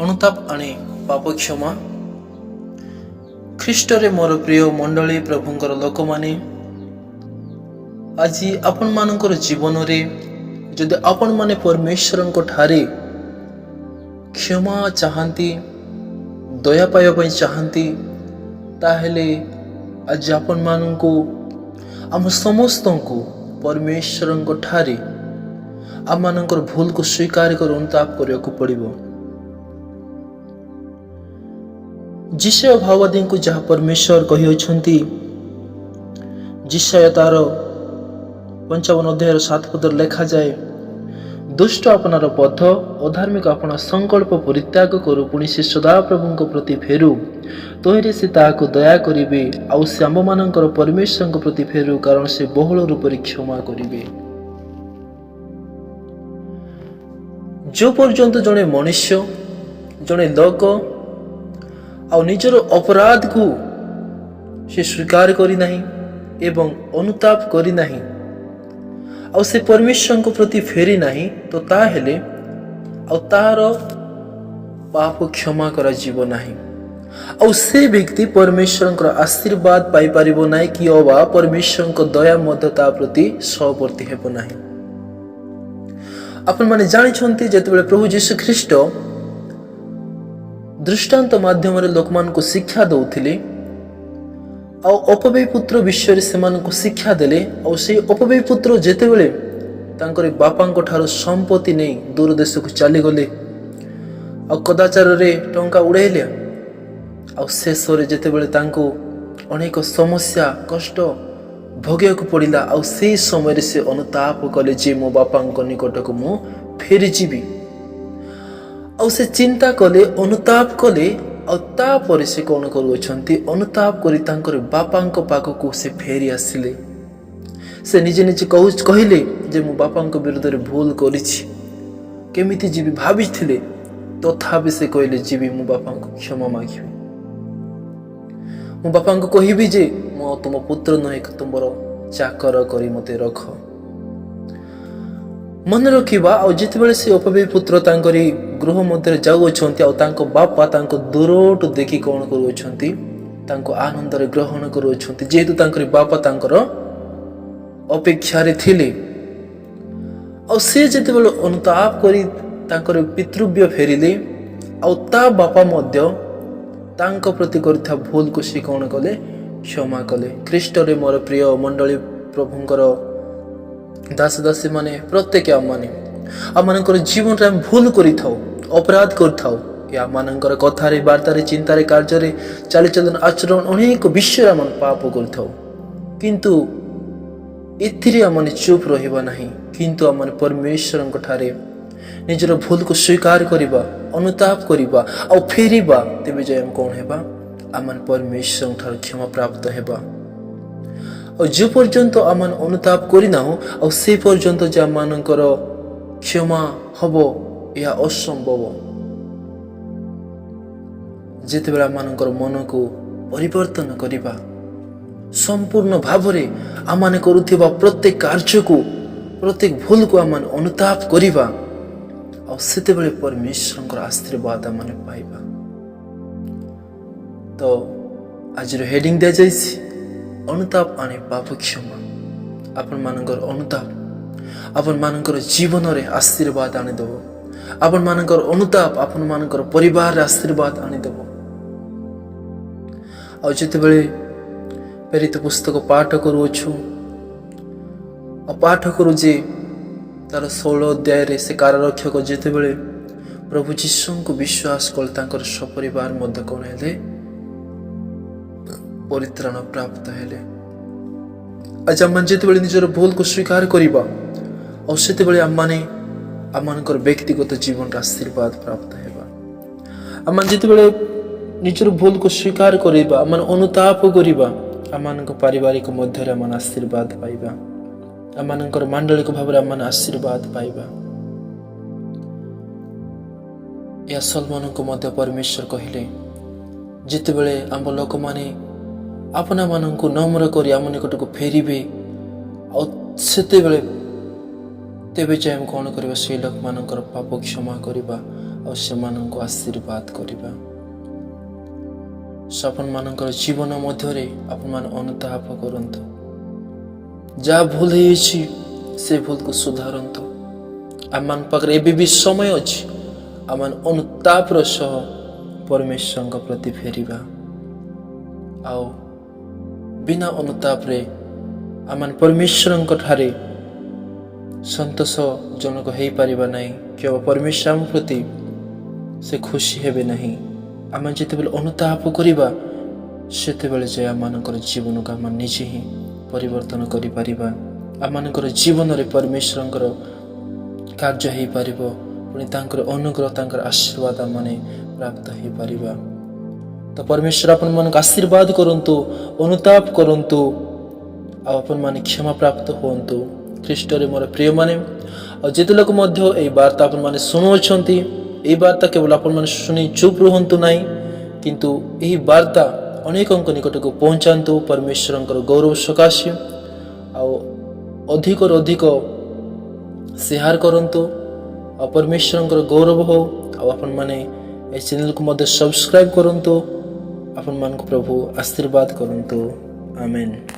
ଅନୁତାପ ଆଣେ ପାପ କ୍ଷମା। ଖ୍ରୀଷ୍ଟରେ ମୋର ପ୍ରିୟ ମଣ୍ଡଳୀ, ପ୍ରଭୁଙ୍କର ଲୋକମାନେ, ଆଜି ଆପଣମାନଙ୍କର ଜୀବନରେ ଯଦି ଆପଣମାନେ ପରମେଶ୍ୱରଙ୍କ ଠାରେ କ୍ଷମା ଚାହାନ୍ତି, ଦୟା ପାଇବା ପାଇଁ ଚାହାନ୍ତି, ତାହେଲେ ଆଜି ଆପଣମାନଙ୍କୁ, ଆମ ସମସ୍ତଙ୍କୁ ପରମେଶ୍ୱରଙ୍କ ଠାରେ ଆମମାନଙ୍କର ଭୁଲକୁ ସ୍ୱୀକାର କରି ଅନୁତାପ କରିବାକୁ ପଡ଼ିବ। ଯିଶାଇୟ ଭାବବାଦୀଙ୍କୁ ଯାହା ପରମେଶ୍ୱର କହିଅଛନ୍ତି, ଯିଶାଇୟ ତାର 55 ଅଧ୍ୟାୟର 7 ପଦରେ ଲେଖାଯାଏ, "ଦୁଷ୍ଟ ଆପଣାର ପଥ, ଅଧାର୍ମିକ ଆପଣା ସଂକଳ୍ପ ପରିତ୍ୟାଗ କରୁ, ପୁଣି ସେ ସଦାପ୍ରଭୁଙ୍କ ପ୍ରତି ଫେରୁ। ତହିଁରେ ସେ ତାହାକୁ ଦୟା କରିବେ। ଆଉ ସେ ଆମ୍ଭମାନଙ୍କର ପରମେଶ୍ୱରଙ୍କ ପ୍ରତି ଫେରୁ, କାରଣ ସେ ବହୁଳ ରୂପରେ କ୍ଷମା କରିବେ।" ଯେଉଁ ପର୍ଯ୍ୟନ୍ତ ଜଣେ ମନୁଷ୍ୟ, ଜଣେ ଲୋକ ଆଉ ନିଜର ଅପରାଧକୁ ସେ ସ୍ୱୀକାର କରିନାହିଁ ଏବଂ ଅନୁତାପ କରିନାହିଁ ଆଉ ସେ ପରମେଶ୍ୱରଙ୍କ ପ୍ରତି ଫେରି ନାହିଁ, ତ ତାହେଲେ ଆଉ ତାହାର ପାପ କ୍ଷମା କରାଯିବ ନାହିଁ ଆଉ ସେ ବ୍ୟକ୍ତି ପରମେଶ୍ୱରଙ୍କର ଆଶୀର୍ବାଦ ପାଇପାରିବ ନାହିଁ କି ଅବା ପରମେଶ୍ୱରଙ୍କ ଦୟା ମଧ୍ୟ ତା ପ୍ରତି ସହବର୍ତ୍ତୀ ହେବ ନାହିଁ। ଆପଣମାନେ ଜାଣିଛନ୍ତି, ଯେତେବେଳେ ପ୍ରଭୁ ଯୀଶୁ ଖ୍ରୀଷ୍ଟ ଦୃଷ୍ଟାନ୍ତ ମାଧ୍ୟମରେ ଲୋକମାନଙ୍କୁ ଶିକ୍ଷା ଦେଉଥିଲେ ଆଉ ଅପବ୍ୟୟୀ ପୁତ୍ର ବିଷୟରେ ସେମାନଙ୍କୁ ଶିକ୍ଷା ଦେଲେ, ଆଉ ସେଇ ଅପବ୍ୟୟୀ ପୁତ୍ର ଯେତେବେଳେ ତାଙ୍କର ବାପାଙ୍କ ଠାରୁ ସମ୍ପତ୍ତି ନେଇ ଦୂର ଦେଶକୁ ଚାଲିଗଲେ ଆଉ କଦାଚାରରେ ଟଙ୍କା ଉଡ଼େଇଲେ, ଆଉ ଶେଷରେ ଯେତେବେଳେ ତାଙ୍କୁ ଅନେକ ସମସ୍ୟା, କଷ୍ଟ ଭୋଗିବାକୁ ପଡ଼ିଲା, ଆଉ ସେଇ ସମୟରେ ସେ ଅନୁତାପ କଲେ ଯେ ମୋ ବାପାଙ୍କ ନିକଟକୁ ମୁଁ ଫେରିଯିବି। ଆଉ ସେ ଚିନ୍ତା କଲେ, ଅନୁତାପ କଲେ। ଆଉ ତାପରେ ସେ କ'ଣ କରୁଅଛନ୍ତି? ଅନୁତାପ କରି ତାଙ୍କର ବାପାଙ୍କ ପାଖକୁ ସେ ଫେରି ଆସିଲେ। ସେ ନିଜେ ନିଜେ କହିଲେ ଯେ ମୁଁ ବାପାଙ୍କ ବିରୁଦ୍ଧରେ ଭୁଲ କରିଛି, କେମିତି ଯିବି ଭାବିଥିଲେ। ତଥାପି ସେ କହିଲେ, ଯିବି, ମୁଁ ବାପାଙ୍କୁ କ୍ଷମା ମାଗିବି, ମୁଁ ବାପାଙ୍କୁ କହିବି ଯେ ମୁଁ ଆଉ ତୁମ ପୁତ୍ର ନୁହେଁ, ତୁମର ଚାକର କରି ମୋତେ ରଖ। ମନେ ରଖିବା, ଆଉ ଯେତେବେଳେ ସେ ଅପବ୍ୟୟୀ ପୁତ୍ର ତାଙ୍କରି ଗୃହ ମଧ୍ୟରେ ଯାଉଅଛନ୍ତି, ଆଉ ତାଙ୍କ ବାପା ତାଙ୍କ ଦୂରଠୁ ଦେଖି କ'ଣ କରୁଅଛନ୍ତି? ତାଙ୍କୁ ଆନନ୍ଦରେ ଗ୍ରହଣ କରୁଅଛନ୍ତି, ଯେହେତୁ ତାଙ୍କରି ବାପା ତାଙ୍କର ଅପେକ୍ଷାରେ ଥିଲେ। ଆଉ ସେ ଯେତେବେଳେ ଅନୁତାପ କରି ତାଙ୍କର ପିତୃବ୍ୟ ଫେରିଲେ, ଆଉ ତା ବାପା ମଧ୍ୟ ତାଙ୍କ ପ୍ରତି କରିଥିବା ଭୁଲକୁ ସେ କ'ଣ କଲେ? କ୍ଷମା କଲେ। ଖ୍ରୀଷ୍ଟରେ ମୋର ପ୍ରିୟ ମଣ୍ଡଳୀ, ପ୍ରଭୁଙ୍କର ଦାସ ଦାସୀମାନେ, ପ୍ରତ୍ୟେକ ଆମମାନେ ଆମମାନଙ୍କର ଜୀବନରେ ଆମେ ଭୁଲ କରିଥାଉ, ଅପରାଧ କରିଥାଉ। ଏ ଆମମାନଙ୍କର କଥାରେ, ବାର୍ତ୍ତାରେ, ଚିନ୍ତାରେ, କାର୍ଯ୍ୟରେ, ଚାଲିଚଳନ, ଆଚରଣ, ଅନେକ ବିଷୟରେ ଆମେ ପାପ କରିଥାଉ। କିନ୍ତୁ ଏଥିରେ ଆମମାନେ ଚୁପ୍ ରହିବା ନାହିଁ, କିନ୍ତୁ ଆମମାନେ ପରମେଶ୍ୱରଙ୍କ ଠାରେ ନିଜର ଭୁଲକୁ ସ୍ୱୀକାର କରିବା, ଅନୁତାପ କରିବା ଆଉ ଫେରିବା। ତେବେ ଯାଇ ଆମେ କ'ଣ ହେବା? ଆମମାନେ ପରମେଶ୍ୱରଙ୍କ ଠାରୁ କ୍ଷମା ପ୍ରାପ୍ତ ହେବା। ଆଉ ଯେ ପର୍ଯ୍ୟନ୍ତ ଆମମାନେ ଅନୁତାପ କରିନାହୁଁ, ଆଉ ସେ ପର୍ଯ୍ୟନ୍ତ ଯେ ଆମମାନଙ୍କର କ୍ଷମା ହବ, ଏହା ଅସମ୍ଭବ। ଯେତେବେଳେ ଆମମାନଙ୍କର ମନକୁ ପରିବର୍ତ୍ତନ କରିବା, ସମ୍ପୂର୍ଣ୍ଣ ଭାବରେ ଆମମାନେ କରୁଥିବା ପ୍ରତ୍ୟେକ କାର୍ଯ୍ୟକୁ, ପ୍ରତ୍ୟେକ ଭୁଲକୁ ଆମମାନେ ଅନୁତାପ କରିବା, ଆଉ ସେତେବେଳେ ପରମେଶ୍ୱରଙ୍କର ଆଶୀର୍ବାଦ ଆମମାନେ ପାଇବା। ତ ଆଜିର ହେଡିଂ ଦିଆଯାଇଛି, ଅନୁତାପ ଆଣେ ପାପ କ୍ଷମା। ଆପଣମାନଙ୍କର ଅନୁତାପ ଆପଣମାନଙ୍କର ଜୀବନରେ ଆଶୀର୍ବାଦ ଆଣିଦେବ। ଆପଣମାନଙ୍କର ଅନୁତାପ ଆପଣମାନଙ୍କର ପରିବାରରେ ଆଶୀର୍ବାଦ ଆଣିଦେବ। ଆଉ ଯେତେବେଳେ ପ୍ରେରିତ ପୁସ୍ତକ ପାଠ କରୁଅଛୁ ଆଉ ପାଠ କରୁ ଯେ ତାର 16 ଅଧ୍ୟାୟରେ ସେ କାରାରକ୍ଷକ ଯେତେବେଳେ ପ୍ରଭୁ ଯୀଶୁଙ୍କୁ ବିଶ୍ୱାସ କଲେ, ତାଙ୍କର ସପରିବାର ମଧ୍ୟ କ'ଣ ହେଲେ? ପରିତ୍ରାଣ ପ୍ରାପ୍ତ ହେଲେ। ଆଜି ଆମମାନେ ଯେତେବେଳେ ନିଜର ଭୁଲକୁ ସ୍ୱୀକାର କରିବା, ଆଉ ସେତେବେଳେ ଆମମାନେ ଆମମାନଙ୍କର ବ୍ୟକ୍ତିଗତ ଜୀବନର ଆଶୀର୍ବାଦ ପ୍ରାପ୍ତ ହେବା। ଆମମାନେ ଯେତେବେଳେ ନିଜର ଭୁଲକୁ ସ୍ୱୀକାର କରିବା, ଆମମାନେ ଅନୁତାପ କରିବା, ଆମମାନଙ୍କ ପାରିବାରିକ ମଧ୍ୟରେ ଆମମାନେ ଆଶୀର୍ବାଦ ପାଇବା। ଆମମାନଙ୍କର ମାଣ୍ଡଳିକ ଭାବରେ ଆମମାନେ ଆଶୀର୍ବାଦ ପାଇବା। ଏହା ସଲମନଙ୍କୁ ମଧ୍ୟ ପରମେଶ୍ୱର କହିଲେ, ଯେତେବେଳେ ଆମ ଲୋକମାନେ ଆପଣାମାନଙ୍କୁ ନମ୍ର କରି ଆମ ନିକଟକୁ ଫେରିବେ, ଆଉ ସେତେବେଳେ ତେବେ ଯାଇ ଆମେ କ'ଣ କରିବା? ସେଇ ଲୋକମାନଙ୍କର ପାପ କ୍ଷମା କରିବା। ଆଉ ସେମାନଙ୍କୁ ଆଶୀର୍ବାଦ କରିବା। ଆପଣମାନଙ୍କର ଜୀବନ ମଧ୍ୟରେ ଆପଣମାନେ ଅନୁତାପ କରନ୍ତୁ। ଯାହା ଭୁଲ ହେଇଛି, ସେ ଭୁଲକୁ ସୁଧାରନ୍ତୁ। ଆମମାନଙ୍କ ପାଖରେ ଏବେ ବି ସମୟ ଅଛି। ଆମମାନେ ଅନୁତାପର ସହ ପରମେଶ୍ୱରଙ୍କ ପ୍ରତି ଫେରିବା। ଆଉ ବିନା ଅନୁତାପରେ ଆମମାନେ ପରମେଶ୍ୱରଙ୍କ ଠାରେ ସନ୍ତୋଷଜନକ ହେଇପାରିବା ନାହିଁ କିମ୍ବା ପରମେଶ୍ୱର ଆମ ପ୍ରତି ସେ ଖୁସି ହେବେ ନାହିଁ। ଆମେ ଯେତେବେଳେ ଅନୁତାପ କରିବା, ସେତେବେଳେ ଯାଇ ଆମମାନଙ୍କର ଜୀବନକୁ ଆମେ ନିଜେ ହିଁ ପରିବର୍ତ୍ତନ କରିପାରିବା। ଆମମାନଙ୍କର ଜୀବନରେ ପରମେଶ୍ୱରଙ୍କର କାର୍ଯ୍ୟ ହେଇପାରିବ। ପୁଣି ତାଙ୍କର ଅନୁଗ୍ରହ, ତାଙ୍କର ଆଶୀର୍ବାଦ ଆମମାନେ ପ୍ରାପ୍ତ ହେଇପାରିବା। ତ ପରମେଶ୍ୱର ଆପଣମାନଙ୍କୁ ଆଶୀର୍ବାଦ କରନ୍ତୁ। ଅନୁତାପ କରନ୍ତୁ ଆଉ ଆପଣମାନେ କ୍ଷମା ପ୍ରାପ୍ତ ହୁଅନ୍ତୁ ଖ୍ରୀଷ୍ଟରେ ମୋର ପ୍ରିୟମାନେ। ଆଉ ଯେତେ ଲୋକ ମଧ୍ୟ ଏଇ ବାର୍ତ୍ତା ଆପଣମାନେ ଶୁଣୁଅଛନ୍ତି, ଏଇ ବାର୍ତ୍ତା କେବଳ ଆପଣମାନେ ଶୁଣି ଚୁପ୍ ରୁହନ୍ତୁ ନାହିଁ, କିନ୍ତୁ ଏହି ବାର୍ତ୍ତା ଅନେକଙ୍କ ନିକଟକୁ ପହଞ୍ଚାନ୍ତୁ ପରମେଶ୍ୱରଙ୍କର ଗୌରବ ସକାଶେ। ଆଉ ଅଧିକରୁ ଅଧିକ ସେୟାର କରନ୍ତୁ ଆଉ ପରମେଶ୍ୱରଙ୍କର ଗୌରବ ହଉ। ଆଉ ଆପଣମାନେ ଏ ଚ୍ୟାନେଲକୁ ମଧ୍ୟ ସବସ୍କ୍ରାଇବ୍ କରନ୍ତୁ। ଆପଣମାନଙ୍କୁ ପ୍ରଭୁ ଆଶୀର୍ବାଦ କରନ୍ତୁ। ଆମେନ୍।